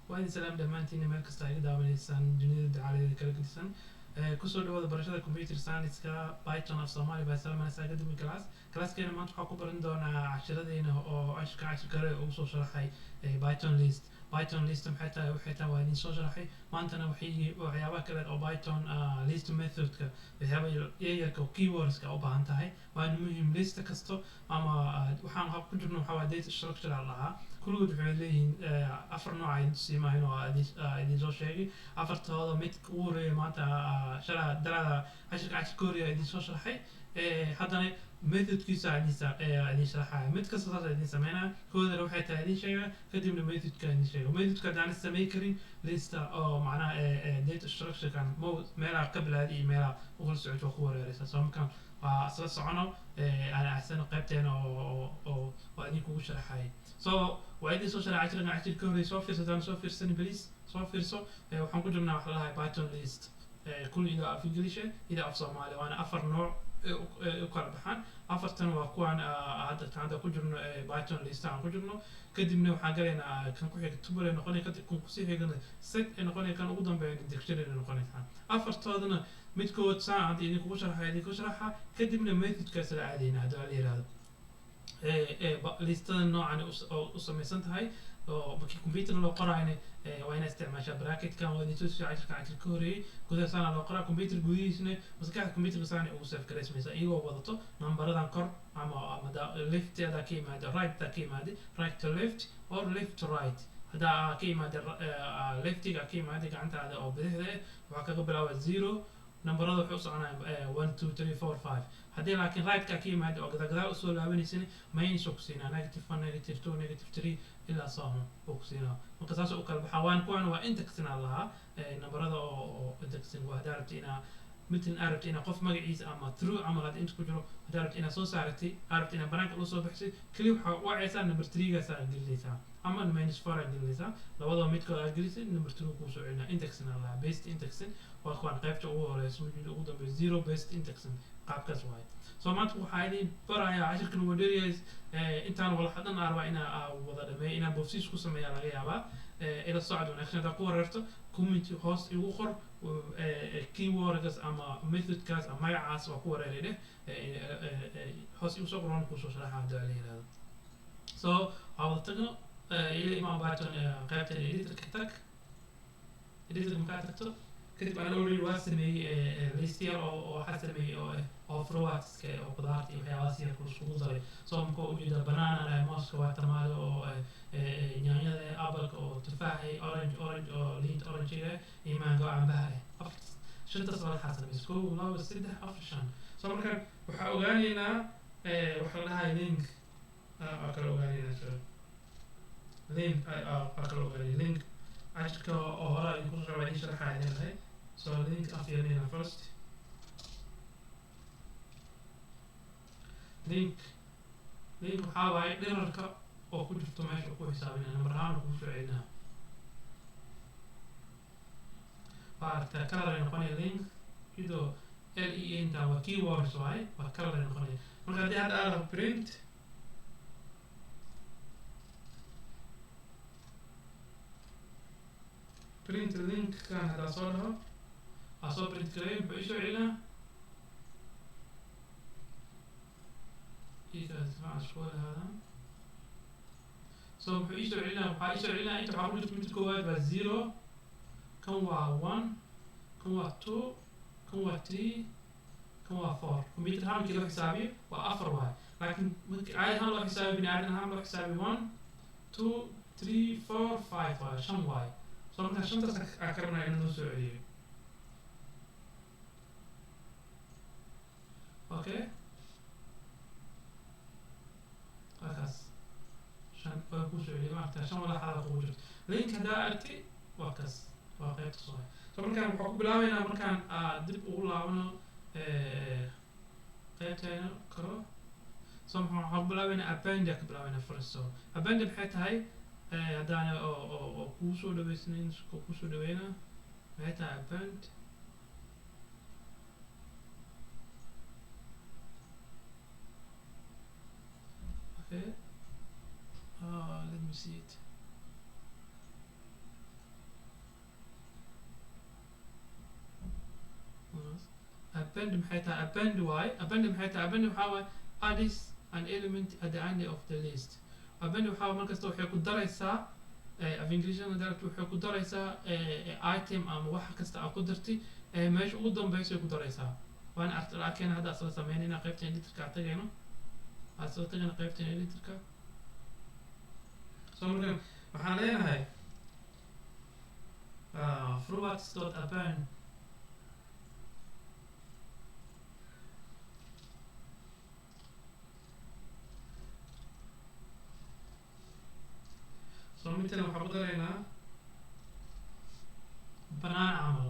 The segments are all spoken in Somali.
Waa idin salaam dhammaantiina meel kasta iga daawanaysaan dunida dacaladeeda kala gedisan. Kusoo dhawaada barashada computer science-ka Python af Soomaali by Salman Academy class. Classkeena maanta waxaa ku baran doonaa cashiradeena oo cashirka cashir kale ugu soo sharaxay Python list. Python list maxay tahay? Waxay tahay waa idin soo sharaxay. Maantana waxay waxyaabaha kale oo Python list methodka, waxyaaba yaryarka oo keywordska u baahan tahay, waana muhiim list kasto ama waxaan hab ku jirno waxaa waa data structure la dhahaa. Kulligood waxay leeyihiin afar nooc ay tusiimahayn oo idin soo sheegay afartooda. Mid ugu horeeya maanta, shalaa darada cashirka cashir ka horeeya idin soo sharaxay. Haddana methodkiisa idin sharaxaya. Mid kasta saas idin sameynaya. Koodana waxay tahay idin sheega, kadibna methodka idin sheega. Methodka haddaan samey karin lista oo macnaha data structure-kan mo meelaha ka bilaadi iyo meelaha u kala socoto waa ku wareereysa. So markaan waa isla socono, aan axsano qaybteena oo waa idin kugu sharaxayay. So waa idin soo sharaxay cashirkan cashir ka horreeyay. Soo fiirsataan, soo fiirsani, please soo fiirso. Waxaan ku jirnaa waxa la dhahay Python list, kulli ida af English, ida af Soomaali, waana afar nooc u kala baxaan. Afartan waa kuwaan hadda kan hadda ku jirno, Python list aan ku jirno. Kadibna waxaan galaynaa kan ku xiga, tuple ay noqonaya, kadib kan kusii xigana set ay noqonaya, kan ugu dambeeya dictionary ay noqonaysaa. Afartoodana midkood saan hadda idinkugu sharaxa, idinku sharaxa, kadibna methodkaas la aadayna haddii la yihahdo. Listada noocan u samaysan tahay oo markii computer loo qoraayna waa inaa isticmaashaa bracketkan. Waa idin soo siiyay cashirka cashir ka horeeyay. Gudaha saana loo qoraa, computer gudihiisna maskaxda computerka saana ugu save garaysmaysa iyagoo wadato nambaradan kor ama left hadaa ka yimaado, right hadaa ka yimaado, right to left or left to right. Haddaa ka yimaada leftiga ka yimaada gacantaada oo bidixda eh, waxaa kaga bilaaba zero, nambarada waxay u soconayaan 1, 2, 3, 4, 5. Haddii laakiin right-ka ka yimaado oo gadaal gadaal usoo laabanaysan, minus oo ku siinaa, -1, -2, -3 ilaa so on oo ku siinaa. Marka saas u kala baxaa. Waan kuwan waa indexing aa lahaa, nambarada oo indexing waa haddaa rabti inaa midtan aa rabti inaa qof magaciisa ama through camal hadda inta ku jiro, haddaa rabti inaa soo saaratay, aa rabti inaa banaanka ula soo baxsay, keli waxaa wacaysaa number three-gaasaa gelinaysaa ama -4 aa gelinaysaa. Labadaba midkood aa gelisay, number three kuu soo celinaa. Indexing aa lahaa, based indexing waa kuwan qaybta ugu horeysa, mid ugu dambeeya zero based indexing, qaabkaas waaye. So maanta waxaa idin barayaa cashirkan waa dheeryahay, intaan walaxa dhan aa rabaa inaa wada dhameeyo, inaan boofsiis ku sameeyaa laga yaabaa. Ila socod wanaagsan. Haddaa ku wareerto, comment hoos igu qor, keywordkaas ama methodkaas ama magacaas waa ku wareeray dheh, hoos igu soo qor, waan kusoo sharaxa haddii la yihahdo. So waxaa wada tagno ila imaan Python qaybta editorka. Tag editorka. Markaa tagto kadib, ana already waa sameeyey list yar oo waxaa sameeyey oo fruitska oo qudaarta iyo waxyaabahaas yarka isugu daray. So marka waa ujeedaa banana dhahay, mooska waa tamaado oo yaanyada, appleka oo tufaaxa, orange oo liinta orange-ga, iyo mango cambaha ah. Afar shantaas walaxaa sameysay: kow, laba, saddex, afar, shan. So marka waxaa ogaaneynaa waxa la dhahay link waa kala ogaaneynaa. So link waa kala ogaanay. Link cashirka oo hore idinku rabaa idin sharaxaa idin lahay. So link aan fiirinayna first. Link waxaa waaye dherarka oo ku jirto meesha ku xisaabinaya, number ahaan kugu soo celinaa. Waa aragtaa, color ay noqonaya link iyadoo l e inta waa keywords waaye, waa color ay noqonaya. Marka haddii hadda aad rabo print link-kan, haddaa soo dhaho, waa soo print gareeyo, muxuu isoo celinaa? Ikaas isku lahaadaan. So muxuu iisoo celinaa? Waxaa iisoo celinaa inta waxaa ku jirta midka koowaad waa zero, kan waa one, kan waa two, kan waa three, kan waa four. Computer ahaan markii loo xisaabiyo waa afar waaye, laakiin markii caadi ahaan loo xisaabiyo, bini aadan ahaan loo xisaabiyo, 1, 2, 3, 4, 5 waaye, shan waaye. So markaa shantaas aa ka rabnaa inuu noo soo celiyo. Okay, waa kaas, shan waa kuu soo celiyay. Maaragta shan walaxaada kugu jirto link haddaa aragtay, waa kaas, waa qaybta soo. So markaan waxaan ku bilaabeynaa, markaan dib ugu laabano qaybteena karo. So waxaan ku bilaabeynaa append ka bilaabeynaa first. So append maxay tahay? Haddaan oo kuu soo dhaweysnayn, oo kuu soo dhaweynaa, maxay tahay append? Okay, let me see it. Append maxay tahay? Append waaye. Append maxay tahay? Append waxaa waaye adds an element at the end of the list. Append waxaa markasta waxay ku daraysaa, af Englishana direct waxay ku daraysaa item ama wax kasta aad ku dartay meesha ugu dambeysa ay ku daraysaa. Waan arkeyna hadda asla sameynayna qaybta editorka aan tagayno, asla tagayna qaybta editorka. So marka waxaan leenahay fruits dot append. So midtan waxaan ku daraynaa banana camal,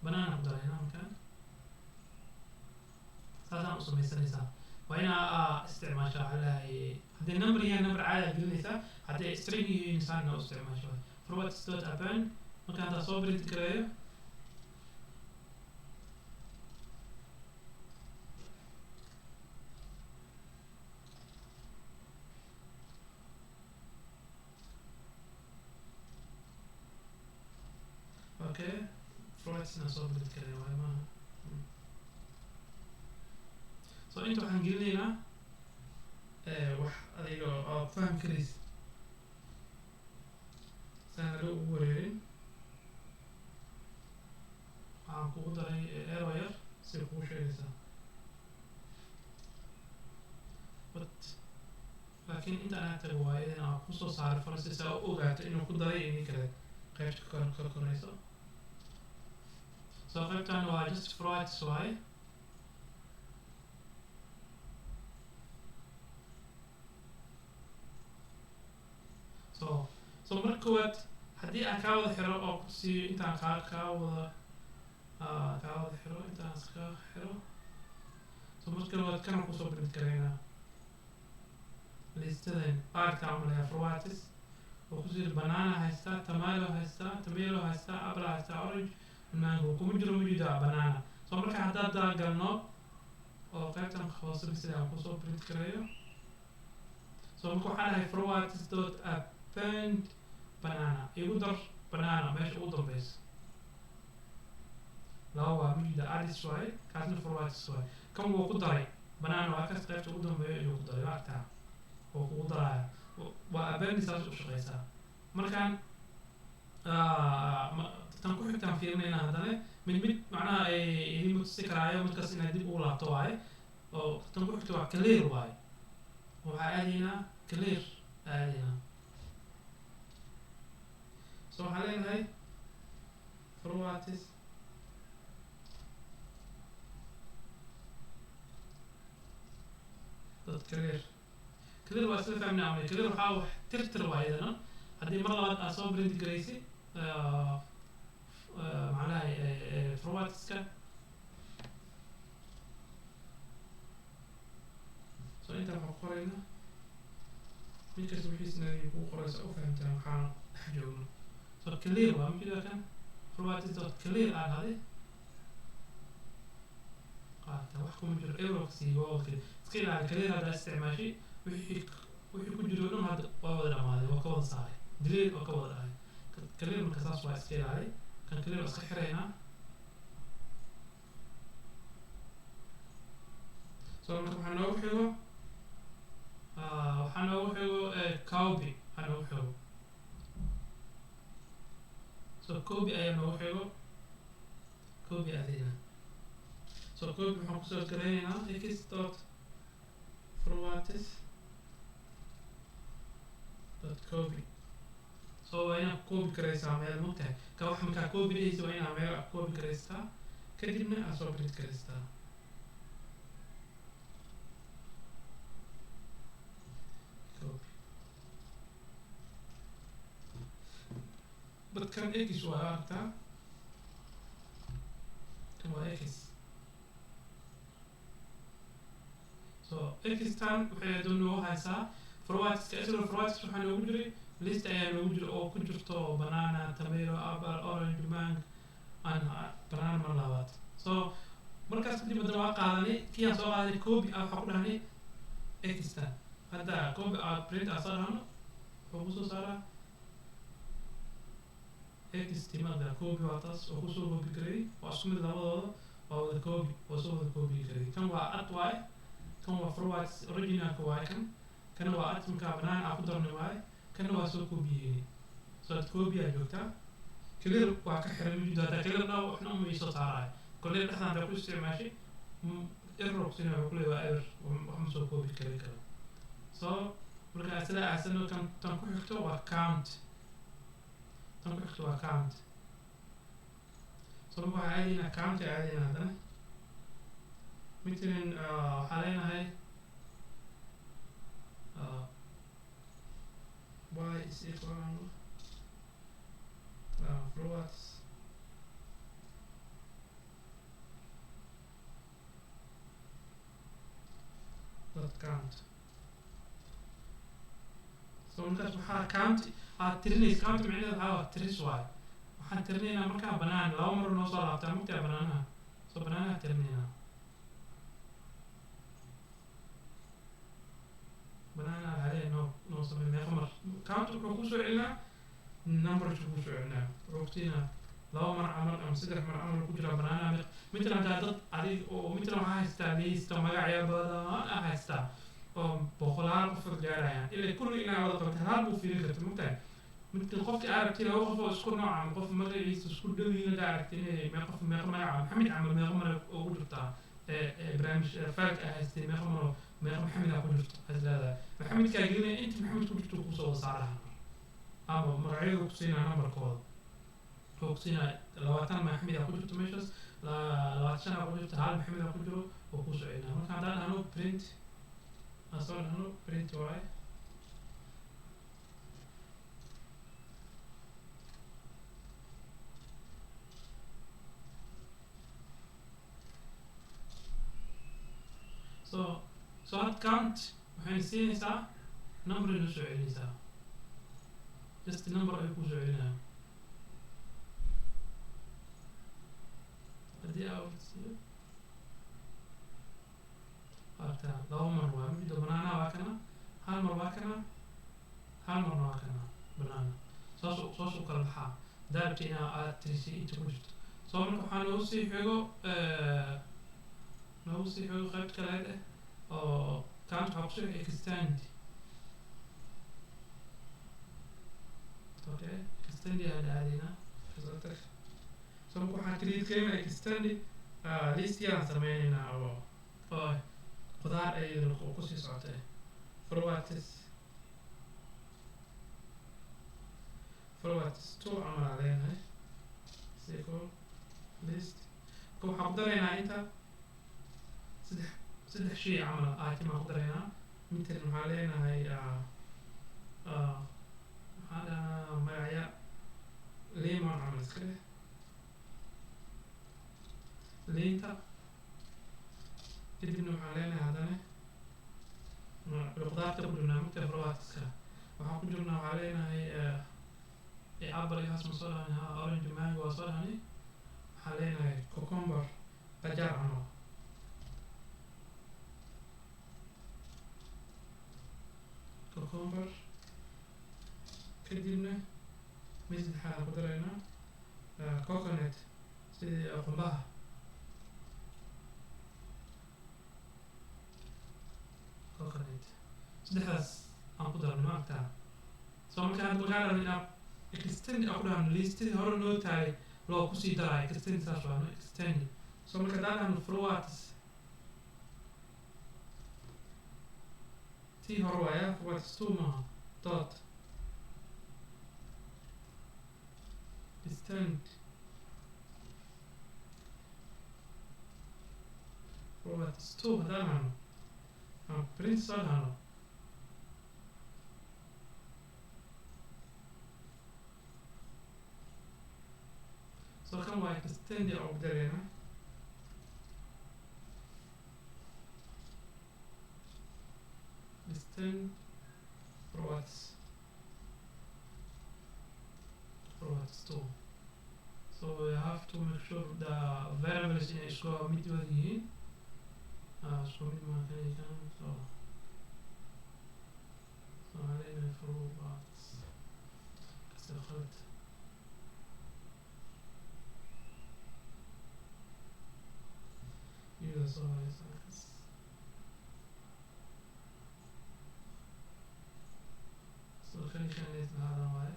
banana ku daraynaa. Markaan saasaan u samaysanaysaa, waa inaa isticmaashaa. Waxaa leeyahay haddii number yahay, number caadi aad gelinaysaa, haddii string yihiin saana u isticmaasho fruits dot append. Marka haddaa soo print gareeyo, okay, fruitsna soo print gareeyo waayo maaha. So inta waxaan gelinaynaa wax adiga oo fahmi karaysid saan laga ugu wareerin. Waxaan kugu daray error yar si kugu sheegaysaa, but laakiin inta anaa tago waayo in aan kusoo saaray farsi si aa u ogaato inuu ku daray iyo in kale qaybta ka korayso. So qaybtan waa just fruits waaye. So marka koowaad haddii aan kaa wada xiro oo ku siiyo intaan kaa wada xiro, intaan iska xiro. So marka koowaad kana kusoo print garaynaa listadan qaarka amaleya fruits oo kusii banana haystaa, tomato haystaa, tomato haystaa, apple haystaa, orange, mango kuma jiro, ma jiro banana. So marka haddaad daagalno oo qaybtan hoose sida aan kusoo print gareeyo. So marka waxaan dhahay fruits dot append banana, igu dar banana meesha ugu dambeysa. Laba waa mujida adds waaye, kaasna fruits waaye. Kan wuu ku daray banana, waa kas qaybta ugu dambeeyo ayuu ku daray. Maaragtaa wuu kugu daraya, waa append, saas u shaqeysaa. Markaan tan ku xigtaan fiirinayna haddana mid mid macnaha idin tusi karaayo markaas inaad dib ugu laabto waaye. Oo tan ku xigta waa clear waaye. Waxaa aadaynaa clear aadaynaa. So waxaan leenahay fruits dot clear. Clear waa isla fahmnaa amay. Clear waxaa wax tirtir waa iyadana. Haddii mar labaad aad soo print garaysid macnaha fruitska. So inta waxaan ku qoraynaa mid kasta wixiisna ay kugu qoraysa u fahamtaan waxaan dhex joogno. So clear waa mujida kan fruits dot clear aa dhahday qaata wax kuma jiro, error sii waa clear. Iska ilaali clear haddaa isticmaashay, wixii ku jiro dhan hadda waa wada dhamaaday, waa ka wada saaray, delete waa ka wada dhahay clear. Marka saas waa iska ilaali kan clear, waa iska xiraynaa. So marka waxaa noogu xigo copy waxaa noogu xigo. So copy ayaa noogu xigo, copy aadayna. So copy waxaan kusoo garaynaynaa x dot fruits dot copy. So waa inaad copy karaysaa meel, mogtahay ka wax markaa copy dhehaysa, waa inaa meel aad copy karaystaa, kadibna aad soo print karaystaa copy. But kan x waa aragtaa, kan waa x. So x tan waxay adoon noogu haysaa fruitska. Isla fruits waxaa noogu jiray list ayaa noogu jira oo ku jirto banana, tomato, apple, orange, mango and banana mar labaad. So markaas kadib haddana waa qaadanay kii aan soo qaadanay, copy ah waxaa ku dhahnay x tan. Hadda copy ah print ah soo dhahno, wuxuu kusoo saaraa x. Timaada copy waa taas oo kusoo copy gareeyay, waa isku mid labadooda. Waa wada copy, waa soo wada copy karay. Kan waa at waaye, kan waa fruits originalka waaye, kan kana waa at markaa banaan aa ku darnay waaye, kana waa soo copyyeynay. So at copy aa joogtaa, clear waa ka xiran mid hadaa clear dhaa waxna uma iisoo saaraayo. Clear dhexdaan hadaa ku isticmaashay error kusiina, wuxuu kuleeyahay waa error, wax ma soo copy kari karo. So marka sida aasano kan tan ku xigto waa count, tan ku xigto waa count. So marka waxaa aadaynaa count aa aadaynaa haddana matalan waxaa leenahay y is equal fruits dot count. So markaas waxaa count aad tirinaysa, count micnaheedu waxaa waa tiris waaye. Waxaan tirinaynaa markaa banaan laba mar noo soo laabtaa mugtaa banaanaha, so banaanaha tirinaynaa, banaanaha waxaa noo noo samey meeqa mar. Count wuxuu kusoo celinaa numbers kusoo celinaa, wuxuu kusiinaa laba mar camal ama saddex mar camal ku jiraa banaanaha meeq. Matalan hadaa dad adig oo matalan waxaa haystaa lista magacya badan aa haystaa oo boqolaal qofood gaarayaan, ilaa kulli inaa wada qabta hal buu fiirin karta mogtahay. Midka qofki aa aragtay laba qof oo isku nooc ama qof magaciisa isku dhow yihiin hadaa aragtay inay meeq qof meeqa magaca Maxamed camal meeqa mar ugu jirtaa barnaamij faalka aa haystay, meeqa maro meeqa Maxamed aa ku jirto waxaad leedahay Maxamedkaa gelinaya, inta Maxamed ku jirto kusoo wada saaraha ama magacyadu kusiinaa numberkooda wuxuu kusiinaa 20 Maxamed aa ku jirto meeshaas, 25 aa ku jirto, hal Maxamed aa ku jiro oo kusoo celinaa. Marka haddaan dhahno print, aan soo dhahno print waaye so had count waxayna siinaysaa number ay noo soo celinaysaa, just number ay kusoo celinaya haddii aa siiyo aragtaa laba mar waa midda banaanaha waa kana, hal mar waa kana, hal marna waa kana banaana. Saas u kala baxaa hadaa rabtay inaa aad tirisay inta ku jirto. So marka waxaa noogu sii xigo noogu sii xigo qayb kaleed eh oo count, waxaa kusoo xigo extend. Okay, extend ayaan aadaynaa kasoo tag. So marka waxaan create gareynaa extend list yaan sameynaynaa oo qudaar ayadana kusii socotay fruits two camal aa leenahay is equal list. Marka waxaan ku daraynaa inta saddex shay camal item aan ku daraynaa. Matalan waxaan leenahay waxaan dhahnaa magacya lemon camal iska leh liinta. Kadibna waxaan leenahay haddana qudaarta ku jirnaa mugta fruitska waxaan ku jirnaa, waxaan leenahay apple iyo haas ma soo dhahani, ha orange, mango waa soo dhahani. Waxaan leenahay cucumber, qajaar camal. Cucumber kadibna mid saddexaad aan ku daraynaa coconut, sidii qumbaha. Coconut saddexdaas aan ku darnay ma aragtaa. So marka hadda markaan rabno inaan extend aan ku dhahno listidii hore noo tahay loo kusii daraayo extend, saas waa no extend. So marka haddaan dhahno fruits tii hore waaya fruits two maaha dot extend fruits two haddaan dhahno aan print soo dhahno. So kan waa extend aan ugu dareynaa extend fruits two. So we have to make sure the variables inay isku mid wada yihiin, isku mid maa kan iyo kan. So waxaan leenahay fruits kasta khalad. soo haysa markaas. So kan kan lahaadaan waaye.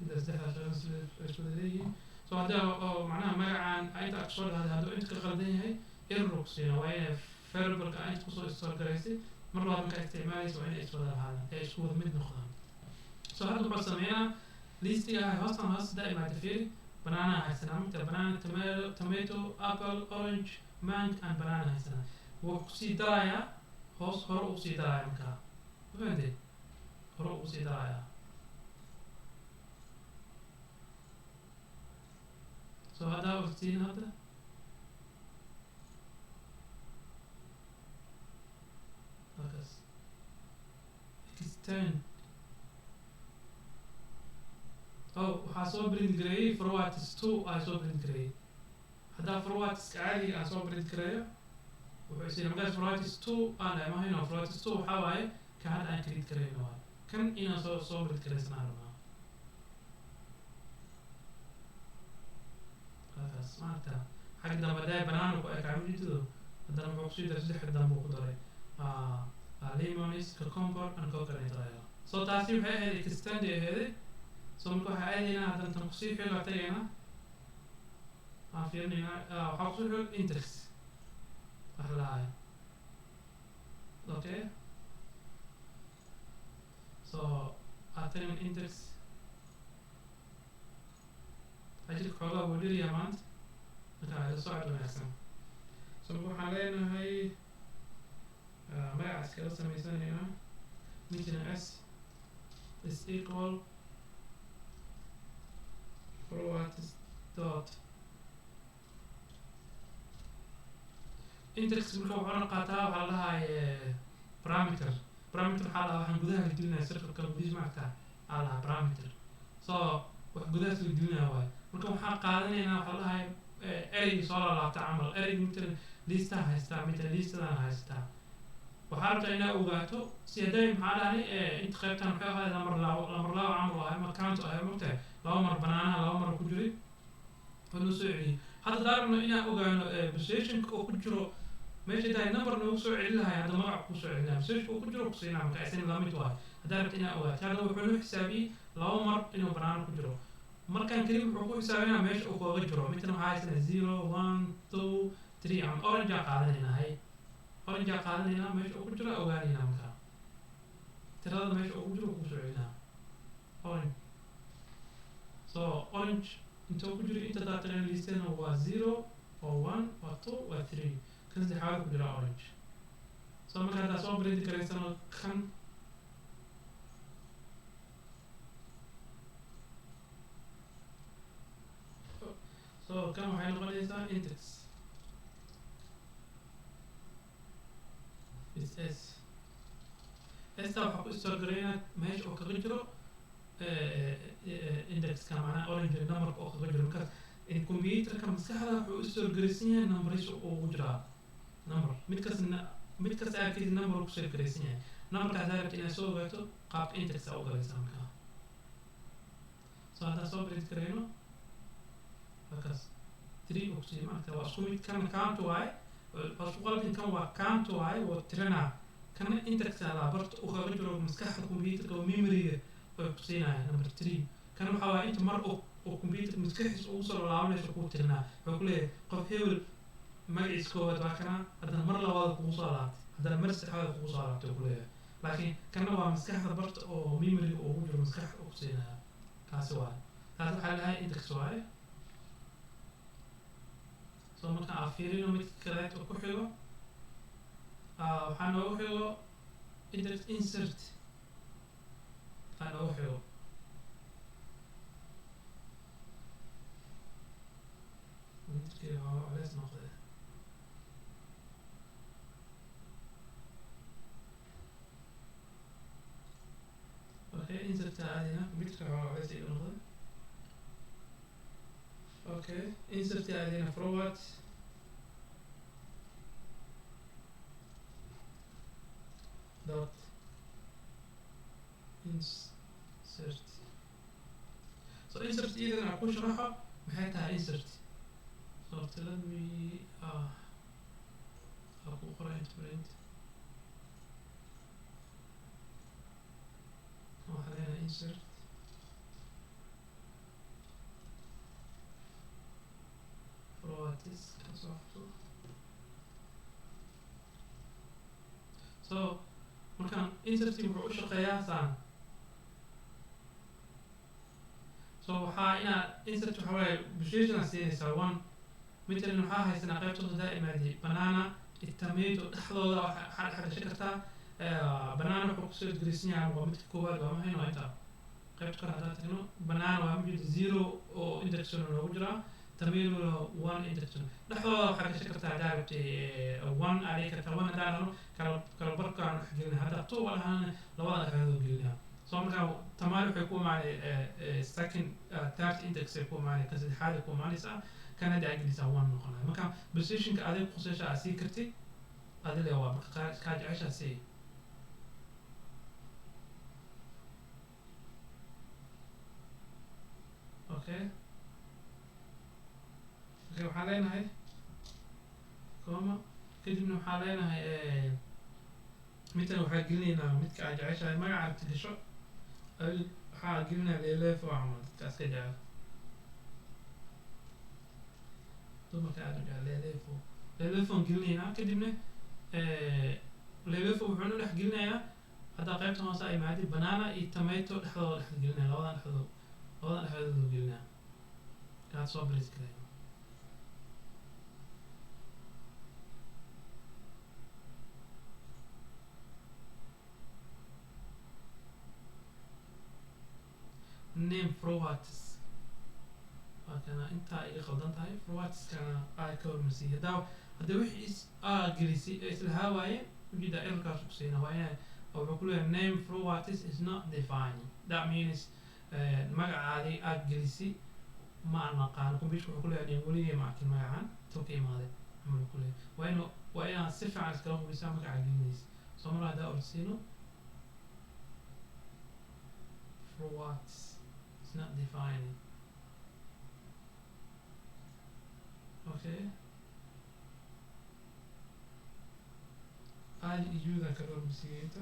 Inta saddexdaa shaqo isku wada leeyihiin. So hadda oo macnaha magacaan inta aad kusoo dhahday hadduu inta ka qaldan yahay, error ku siina. Waa inay variableka aa inta kusoo store garaysay mar labaad markaa isticmaalaysa waa inay iswada lahaadaan, ee isku wada mid noqdaan. So hadda wuxuu sameynaa listiga ah hoostan hoos hadaa imaata, fiiri, banana haysanaa mugta, banana, tomato, apple, orange, mango and banana haysanaa. Wuu kusii darayaa hoos, hore uu sii darayaa markaa, ma fahantay? Hore uu sii darayaa. So haddaa ogtiin hadda halkaas extend. Oh, waxaa soo print gareeyey fruits 2 aa soo print gareeyey. Haddaa fruitska caadiga aan soo print gareeyo, wuxuu isiina markaas fruits 2 aan dhahay mahayno. Fruits 2 waxaa waaye ka hadda aan create gareyno waaye. Kan inaan soo print gareysanaan rabnaa halkaas maaragta. Xagga dambe haddaa banana ku ekaa ujeedado, haddana wuxuu kusii daray saddex dambe uu ku daray lemons, cucumber and coconut oil. So taasi waxay ahayd extend ay ahayd. So marka waxaa aadaynaa haddana tan kusii xiga tagaynaa, aan fiirinaynaa. Waxaa kusii xig index wax la dhahayo. Okay, so aan tagna index. Ajirka xoogaa buu dhiriyaa maanta, marka ila socod wanaagsan. So marka waxaan leenahay magaca iskala sameysanaynaa, midna s is equal fruits dot index. Marka wuxuuna qaataa waxaa la dhahay parameter. Parameter waxaa la dhahaa waxaan gudaha la gelinaya, circleka gudihiisa maaragta aa la dhahaa parameter. So wax gudahaas la gelinaya waaye. Marka waxaan qaadanaynaa waxaa la dhahay ereyga soo laalaabta camal. Ereyga matalan liistaa haystaa, matalan liistadaan haystaa, waxaa rabtaa inaa ogaato si hadday maxaa dhahnay inta qaybtan waxay ahayd lambar labo, lambar labo camal ahay ama count ahay, mogtahay, laba mar banaanaha laba mar ku jiray oo noo soo celiyey. Hadda daa rabno inaan ogaano positionka oo ku jiro meesha tahay, number noogu soo celin lahay, hadda magac kuu soo celinaya, positionka uu ku jiro kusiinaa. Marka isna lamid waay. Haddaa rabta inaa ogaato, hadda wuxuu noo xisaabiyey laba mar inuu banaano ku jiro. Markaan keli wuxuu ku xisaabinaa meesha uu kooga jiro. Midna waxaa haysanaa 0, 1, 2, 3 ama orange aa qaadanaynaa. Hay, orange aa qaadanaynaa, meesha uu ku jiro ogaanaynaa. Markaa tirada meesha uu ku jiro kuu soo celinaa orange. So orange inta uu ku jiro, inta daatana liistana waa 0, waa 1, waa 2, waa 3, kan saddexaad ku jira orange. So marka haddaa soo print garaysano kan, so kan waxay noqonaysaa index is s. Sta waxaa ku store garaynaa meesha oo kaga jiro indexka, macnaha orange numberka oo kaga jiro. Markaas computerka maskaxda wuxuu u store garaysan yahay numbers ugu jiraa number. Mid kasta mid kasta arkaysa number uu ku save garaysan yahay. Numberkaas haddaa rabta inaad soo ogaato, qaabka index aa u galaysaa markaa. So haddaan soo print garayno halkaas 3 oo kusiiyo, maaragta, waa isku mid. Kan count waaye, waa isku qalbin. Kan waa count waaye, waa tirinaa. Kana index aa barta uu kaga jiro maskaxda computerka oo memoryga way ku siinaya number 3. Kan waxaa waaye inta mar oo computerka maskaxdiisa ugu soo laabanayso kuu tirinaa. Wuxuu ku leeyahay qof hebel magaciisa koowaad waa kana, haddana mar labaad kugu soo laabtay, haddana mar saddexaad kugu soo laabtay uu ku leeyahay. Laakiin kana waa maskaxda barta oo memoryga ugu jiro maskaxda uu ku siinaya. Kaasi waaye, taas waxaa lahay index waaye. So marka aan fiirino midka kaleet oo ku xigo, waxaa noogu xigo index insert aa noogu xigo. Midkii waa culeys noqday. Okay, insert aadina. Midka waa culeys iga noqday. Okay, insert aadina, forward dot insert. So insert iyadana aan ku sharaxo maxay tahay insert. So let me ku qora inta print, waxaa leenahay insert fruits ka soo qabso. So markaan insert wuxuu u shaqeeyaa saan. So waxaa inaad insert waxa waaye position aad siinaysaa one. Matalan waxaa haysanaa qaybtooda hadaa imaadiyey banana iyo tomato dhexdooda, waxaa dhex gashan kartaa. Banana wuxuu kusoo gelisan yahay waa midka koowaad, waa maxay waa inta qaybta kale hadaa tagno banana waa mid zero oo indexona noogu jiraa, tomatona one indexona. Dhexdooda waxaa gashan kartaa hadaa rabtay one aa dhigi kartaa. One hadaa dhahno kala barkaan dhex gelina, haddaa two aa dhahana labada dhexdooda gelinaa. So markaa tamaali waxay ku imaanay second, third index ay ku imaanay, kan saddexaad ay ku imaanaysaa, kan hadda aa gelisaa one noqonaya. Marka positionka adig khusaysa aa sii kartid adile waa marka kaa jeceshaa sii. Okay, waxaan leenahay comma, kadibna waxaan leenahay midkan waxaa gelinaynaa midka aad jeceshahay magaca rabti gasho. Waxaa gelinaa leeleefo camal, dadka iska jecel, dumarka aad u jecel leeleefo, leeleefon gelinaynaa. Kadibna leeleefo wuxuu dhex gelinayaa haddaa qaybta hoose ay imaadid banana iyo tomato dhexdooda dhex gelinaya, labadan dhexdood, labadan dhexdooda gelinaya kaad soo baris karaya. Name fruits waa kana intaa iga qaldan tahay, fruitskana aa ka hormarsiiyey. Haddaa haddii wixii is aa gelisay ee islahaa waaye ujeedaa errorkaas ku siina waa inay wuxuu ku leeyahay name fruits is not defined. That means magacaadii aad gelisay ma naqaan. Computerka wuxuu ku leeyahay weligay ma arkin magacan, intuu ka imaaday camal ku leeyahay. Waa inuu waa inaad si fiican iskala hubisaa magaca gelinaysa. Soo mar haddaa ordsiino fruits is not defined. Okay, aadi iyuudan kala hormarsiiyey inta.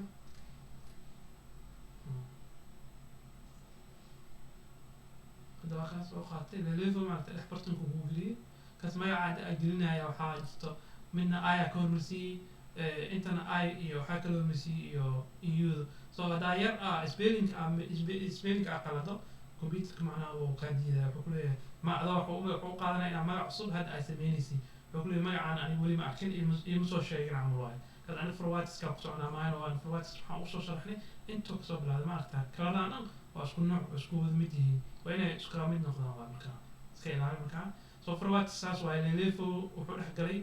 Hadda waa kaas oo qaatay lelevo maaragtay dhex bartanka kuu geliyey kaas magaca hadda aa gelinaya. Waxaa jirto midna ayaa ka hormarsiiyey, intana i iyo waxaa kala hormarsiiyey iyo iyuuda. So haddaa yar ah spelling ah spelling aa qalado, computerka macnaha wuu kaa diidaya. Wuxuu kuleeyahay ma adoo wuxuu u qaadanaya inaa magac cusub hadda aad sameynaysid. Wuxuu kuleeyahay magacaan aniga weli ma arkin, iima soo sheegin camal waaye. Kad ani fruitska ku soconaa maayan waan fruits waxaan usoo sharaxnay intuu kasoo bilowday. Ma aragtaa kaladaan dhan waa isku nooc, waa isku wada mid yihiin, waa inay iskala mid noqdaan waa markaa iska ilaali markaa. So fruits saas waaye. Lelefo wuxuu dhex galay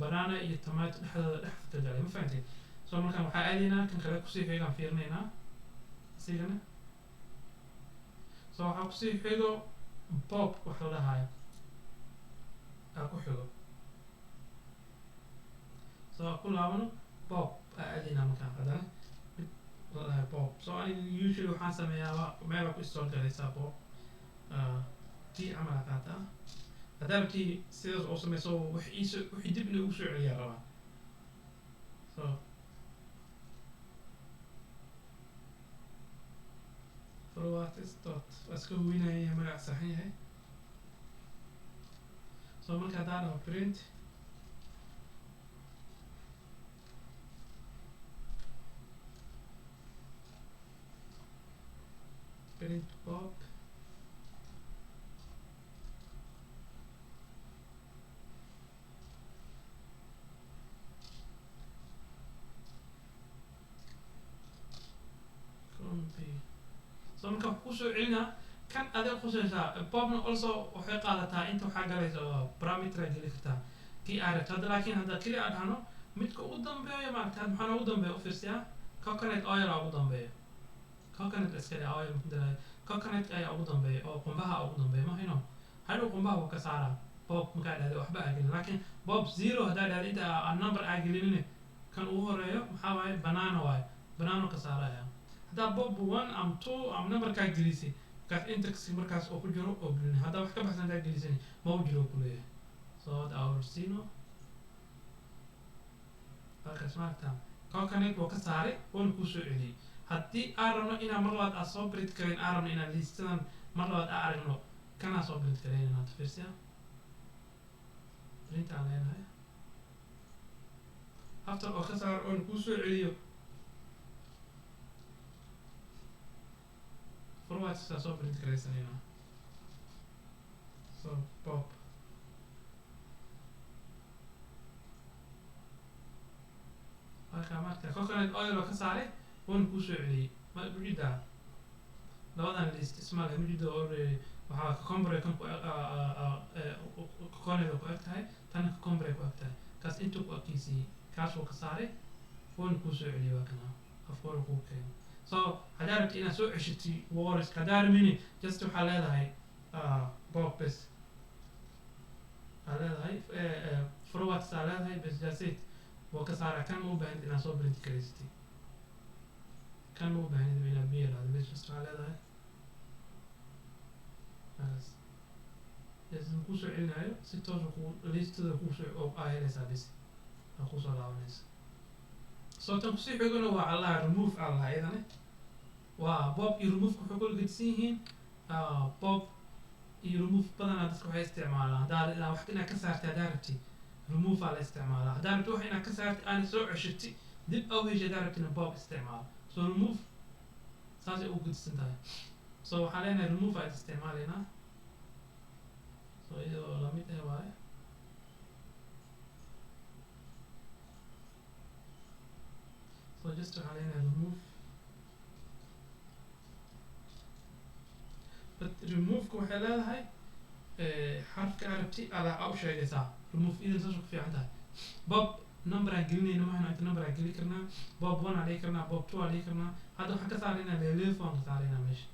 banana iyo tomato dhexdooda dhex ka galay, ma fahantay? So markaan waxaa aadaynaa kan kale kusii xigaan fiirinaynaa isigana. So waxaa kusii xigo pop wax la dhahayo aa ku xigo. So ku laabano pop aa aadaynaa markaan haddana mid la dhahayo pop. So aniga usually waxaan sameeyaa meelaa ku store galaysaa pop t camal aa qaataa. Haddaa rabtii sidaas oo sameyso wax iisoo wixii dib inuu ugu soo celiyaa rabaa. So fruits dot waa iska hubinaya magac saxan yahay. So marka haddaan dhaho print print pop compi. So marka wuxuu kusoo celinaa kan adeeg khusaysaa. Popna also waxay qaadataa inta waxaa galaysa oo parameter geli kartaa kii aad rabto hadda. Laakiin hadda keli aad dhahno midka ugu dambeeya maaragta maxaa noogu dambeeya u fiirsiyaa coconut oil aa ugu dambeeya, coconut iska dheh oil ku daraayo, coconut ayaa ugu dambeeya oo qumbaha ugu dambeeya ma hayno. Hadhow qumbaha wuu ka saaraa pop markaa dhahday waxba aa gelin. Laakiin pop zero haddaa dhahday inta aa number aa gelinin kan ugu horeeyo maxaa waaye banana waaye, banana ka saaraya. Haddaa pop one am two am numberkaa gelisay Kaas index markaas oo ku jiro oo gelin. Haddaa wax ka baxsan hadaa gelisan ma u jiro ku leeyahay. So hadda awrsiino halkaas maaragta coconut waa ka saaray, waana kuu soo celiyey. Haddii aan rabno inaan mar labaad aan soo print karayn, aan rabno inaan liistadan mar labaad aan aragno, kanaan soo print karaynana. Hadda fiirsiya, print aan leenahay after oo ka saaro oona kuu soo celiyo forwardsaa soo print karaysanayna. So pop marka marka coconut oil oo ka saaray wuuna kuu soo celiyey. Ma ujeedaa labadan list isma leh? Ujeeda already waxaa cucumber kan ku coconut ku eg tahay, tan cucumber ku eg tahay. Kaas intuu ku ekeysiiyey, kaas wuu ka saaray, wuuna kuu soo celiyey. Waa kana afkoora kuu keenay. So haddaa rabti inaad soo ceshatay wariska, haddaa rabini just waxaa leedahay pop bes aa leedahay, forwards aa leedahay bes, that's it. Waa ka saaraa. Kan ma u baahnid inaad soo print karaysatid, kan ma u baahnid inaad biyo dhahdo bes, just waxaa leedahay kaas bes kuu soo celinayo si toos ku listada kuusoo oo aa helaysaa bes, aa kusoo laabanaysa. So tan kusii xigana waa allaha remove aa lahaa. Iyadane waa pop iyo remove waxay kula gedisan yihiin. Pop iyo remove badanaa dadka waxay isticmaalaan haddaa inaad wax inaad ka saartay haddaa rabtid, remove aa la isticmaalaa. Haddaa rabtid wax inaad ka saartay aana soo ceshatay dib au heshay haddaa rabtidna, pop isticmaalo. So remove saasay ugu gedisan tahay. So waxaan leenahay remove aad isticmaalaynaa. So iyadoo lamid ah waaye. So just waxaan leenahay remove, but remove-ka waxay leedahay xarfka arabti ala u sheegaysaa. Remove idan saas ku fiican tahay. Pop number aan gelinayna mahayno, inta number aan geli karnaa. Pop 1 aan dhihi karnaa, pop 2 aan dhihi karnaa. Hadda waxaan ka saaraynaa lelefo, aan ka saaraynaa meesha.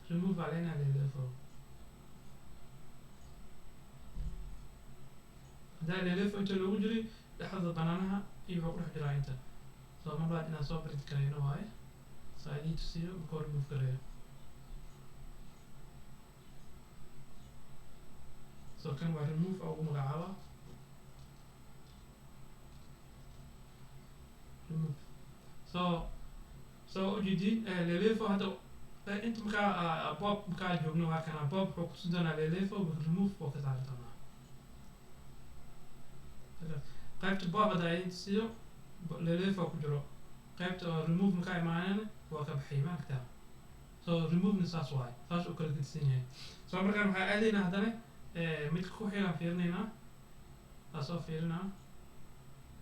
Remove aan leenahay lelefo. Haddaa lelefo inta loogu jiray dhexda banaanaha iyo wuxuu ku dhex jiraa inta. So mar labaad inaan soo print karayno waaye, so I need to see markuu remove gareeyo. So kan waa remove oo ugu magacaaba remove. So ujeedin lelefo hadda inta markaa pop markaa joogno waa kana. Pop wuxuu kutusin doonaa lelefo, remove waa ka saari doonaa qaybta pop. Hadda idin tusiyo, lelefo ku jiro qaybta oo remove markaa imaanana waa ka baxay, maaragtaa? So remove-na saas waaye, saas uu kala gedisan yahay. So markaan waxaa aadaynaa haddana midka ku xigaan fiirinaynaa, taasoo fiirinaa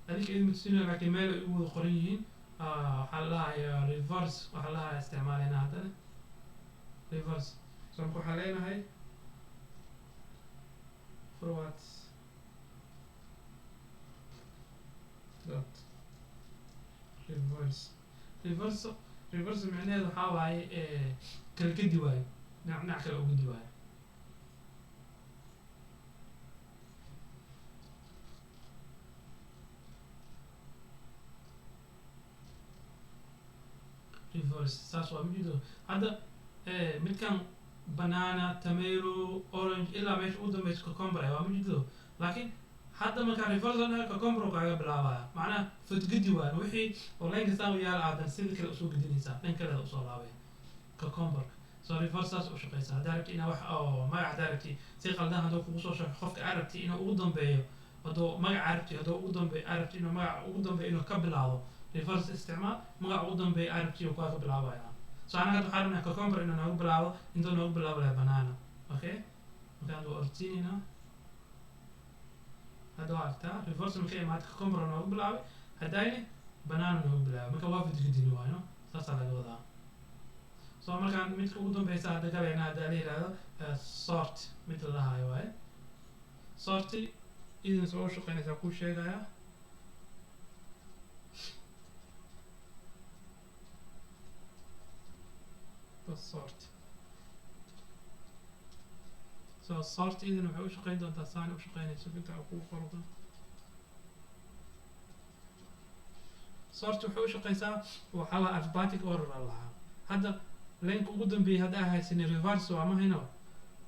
adinka idin tusinaya, laakiin meel ay u wada qoran yihiin. Waxaa la dhahayaa reverse, waxaa la dhahayaa isticmaalaynaa haddana reverse. So marka waxaan leenahay forward dot reverse. Reverse micnaheedu waxaa waaye kala gedi waaye, dhinac dhinac kale u gedi waaye. Reverse saas waa mijido. Hadda midkan banana, tomato, orange ilaa meesha ugu dambeysa cucumber waa mijido. Laakiin hadda markaa reverse aan dhahay, cucumber kaaga bilaabaya, macnaha fodgedi waayo wixii oo line kastaan u yaala aadan sidii kale usoo gedinaysaa, dhan kale usoo laabay cucumber. So reverse saas u shaqeysa. Haddaa rabti inaa wax oo magac, haddaa rabti si qaldan hadduu kugu soo sheego qofka aad rabti inuu ugu dambeeyo, hadduu magaca rabti hadduu ugu dambeeyo aad rabti inuu magaca ugu dambeeyo inuu ka bilaabo, reverse isticmaal. Magaca ugu dambeeya aad rabti uu kaaga bilaabaya. So anaga hadda waxaan rabnaa cucumber inuu noogu bilaabo intuu noogu bilaabo lahay banana. Okay, marka hadda waa ortiinaynaa. Hadda waa aragtaa reverse marka imaata, cucumber noogu bilaabay, haddayna banana noogu bilaabay. Marka waa fidgedini waayno, saasaa laga wadaa. So markaan midka ugu dambeysa hadda galayna, haddaa la yihahdo sort mid la dhahayo waaye. Sorti idin soo u shaqeynaysaa kuu sheegaya. The sort, so sort idin waxay u shaqeyn doontaa saani u shaqeynayso inta kuu qordo. Sort waxay u shaqeysaa waxaa la alphabetic order aa lahaa. Hadda Lineka ugu dambeeyay haddaa haysanin reverse waa ma hayno.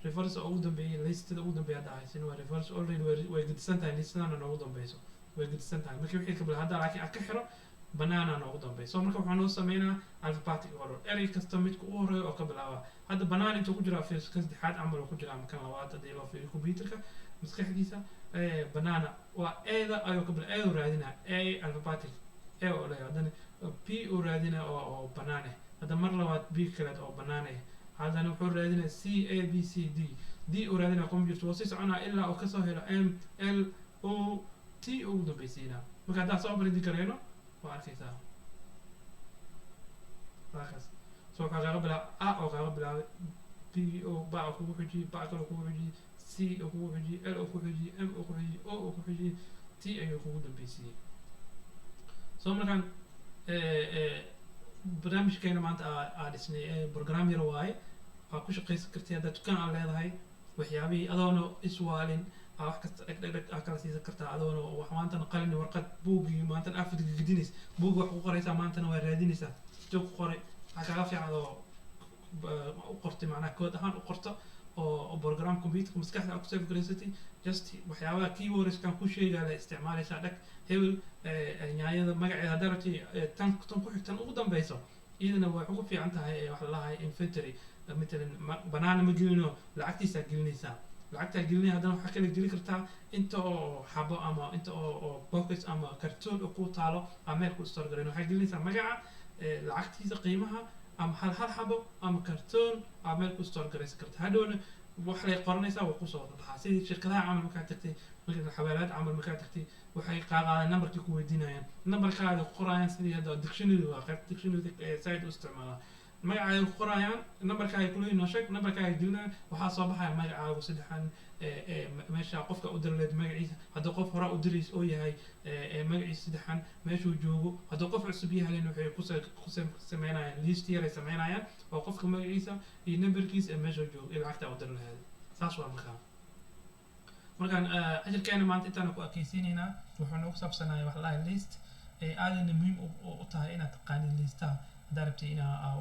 Reverse oo ugu dambeeyay, listada ugu dambeeyay haddaa haysanin waa reverse. Already way gedisan tahay listadana noogu dambeyso, way gedisan tahay. Markii wixii kabla haddaa laakiin aad ka xiro, banaana noogu dambeyso. So marka waxaa noo sameynaa alphabetic order, erey kasta midka ugu horeeyo oo ka bilaaba. Hadda banaan intuu ku jiraa, fiirso, kan saddexaad camal uu ku jiraa ama kan labaad haddii loo fiiriyo computerka maskaxdiisa. Banaana waa eeda ayuu ka bila, eedu raadinaa, A, alphabetic A oo leeyahay. Haddana P uu raadinaa oo banaan ah. Hadda mar labaad B kaleed oo banaan ah. Haddana wuxuu raadinaa C, A, B, C, D. D uu raadinaa computer, waa sii soconaa ilaa uu kasoo helo M, L, O, T ugu dambeysiinaa. Marka haddaan soo print kareyno, waa arkaysaa, waa kaas. So wuxuu kaaga bilaab A oo kaaga bilaabay, B o ba oo kugu xujiyey, ba kale oo kugu xujiyey, C oo kugu xujiyey, L oo ku xujiyey, M oo ku xujiyey, O oo ku xujiyey, T ayuu kugu dambeysiiyey. So markaan barnaamijkeena maanta aa dhisnay, program yar waaye, waa ku shaqaysan kartay haddaad dukaan aad leedahay. Waxyaabihii adoona iswaalin aa wax kasta dheg dheg dheg aa kala siisan kartaa, adoona wax maantana qalin, warqad, buugii maantana aad gedinays, buug wax ku qoraysaa, maantana waa raadinaysaa joog ku qoray. Waxaa kaaga fiican adoo u qortay, macnaha code ahaan u qorto oo program computerka maskaxda aad ku save garaysatay. Just waxyaabaha keywordskan ku sheegaa la isticmaalaysaa. Dhag, hebel, nyaanyada magaceeda haddaa rabtay, tan ku xigtan ugu dambeyso iyadana way ugu fiican tahay. Waxa la lahay inventory, matalan banaana ma gelino, lacagtiisaa gelinaysaa, lacagtaa gelinaya. Haddana waxaa kala geli kartaa inta oo xabo ama inta oo box ama kartoon oo ku taalo aa meel ku store garayn. Waxaa gelinaysaa magaca, lacagtiisa, qiimaha, ama hal hal xabo ama kartoon aa meel ku store garaysan karta. Hadhowna wax lay qoranaysaa, waa kusoo wada baxaa. Sidii shirkadaha camal markaa tagtay, marka xawaalaad camal markaa tagtay, waxay qaaqaadaan numberkii, ku weydiinayaan numberkaada, ku qorayaan. Sidii hadda dictionary waa qayb dictionary side u isticmaalaa, magacaaga ku qorayaan, numberkaaga kuleeyihin noo sheeg, numberkaaga gelinayaan, waxaa soo baxaya magacaagu saddexan, meesha qofka u diri leed magaciisa, haddii qof horaa u dirays oo yahay, magaciisa saddexan, meeshuu joogo. Haddii qof cusub yahalin, waxay ku sameynayaan list yaray sameynayaan oo qofka magaciisa iyo numberkiisa ee meeshuu joogo iyo lacagta u diri lahayd. Saas waa. Markaan cashirkeena maanta intaanu ku akeysiinaynaa. Wuxuu noogu saabsanaya wax la dhahay list, aadana muhiim u tahay inaad taqaanid listaha haddaa rabtay inaa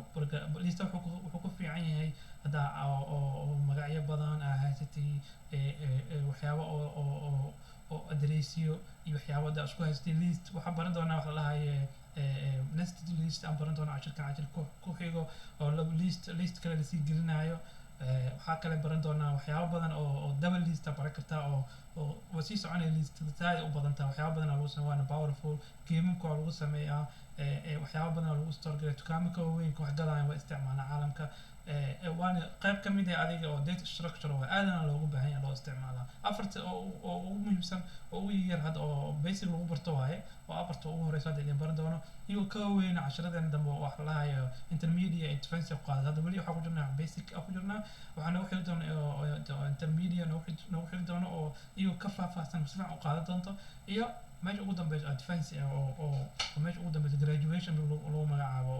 lista. Wuxuu ku fiican yahay haddaa oo magacyo badan aa haysatay, waxyaabo oo addressyo iyo waxyaabo haddaa isku haysatay list. Waxaan baran doonaa wax la dhahaye nested list aan baran doonaa cashirkan cashir ku xigo, oo list kale lasii gelinayo. Waxaa kale baran doonaa waxyaabo badan oo double list aa baran kartaa oo waa sii soconaya. List saaid u badan tahay, waxyaabo badan aa lagu sameeya, waana powerful. Gamemka waa lagu sameeyaa, waxyaabo badan aa lagu store gareya. Dukaamaka waaweynka wax gadaayan waa isticmaalaa caalamka, waana qayb ka mid ah adiga oo data structure waa aadana loogu baahan yahay, loo isticmaalaa. Afarta oo ugu muhiimsan oo ugu yar hadda oo basic lagu barto waaye, oo afarta ugu horeysa hadda idin baran doono iyo ka weyn casharadan dambe oo wax la dhahayo intermediate, advance ku qaada. Hadda weli waxaa ku jirnaa basic ah ku jirnaa. Waxaa noogu xigi doona oo intermediate noogu xigi doono oo iyo ka faahfaahsan, si fiican u qaadan doonto, iyo meesha ugu dambeyso advance ah oo meesha ugu dambeyso graduation lagu magacaabo,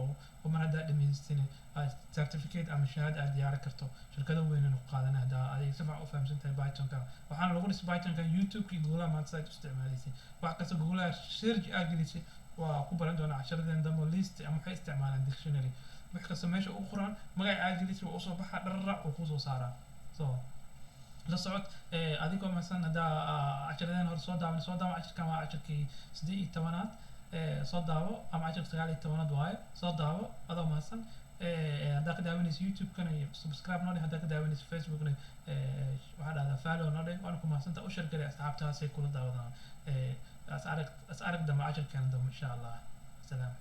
oo mar haddaa dhamaystin aad certificate ama shahaada aad diyaarin karto, shirkado weynana ku qaadanay haddaa adiga si fiican u fahamsan tahay Pythonka. Waxaana lagu dhisay Pythonka YouTube-ka iyo Googlaha. Maanta sidaad u isticmaalaysay wax kasta Googlaha search aad gelisay, waa ku baran doonaa casharadeen dambe. List ama waxay isticmaalaan dictionary, wax kasta meesha ugu qoran magaca aad gelisay waa usoo baxa, dhararac uu kusoo saaraa. So la socod, adigoo mahadsan. Haddaa casharadeen hore soo daawan, soo daawo. Cashirkan waa cashirkii 18aad, soo daawo, ama cashirka 19aad waaye, soo daawo adoo mahadsan. Haddaa ka daawanaysa YouTube-kana iyo subscribe noo dheh, haddaa ka daawanaysa Facebookna, waxaa dhahdaa follow noo dheh. Waana ku mahadsantaa. U share garay asxaabtaasay kula daawadaan. As arag dambe, cashirkeena dambe, insha Allah. Salaam.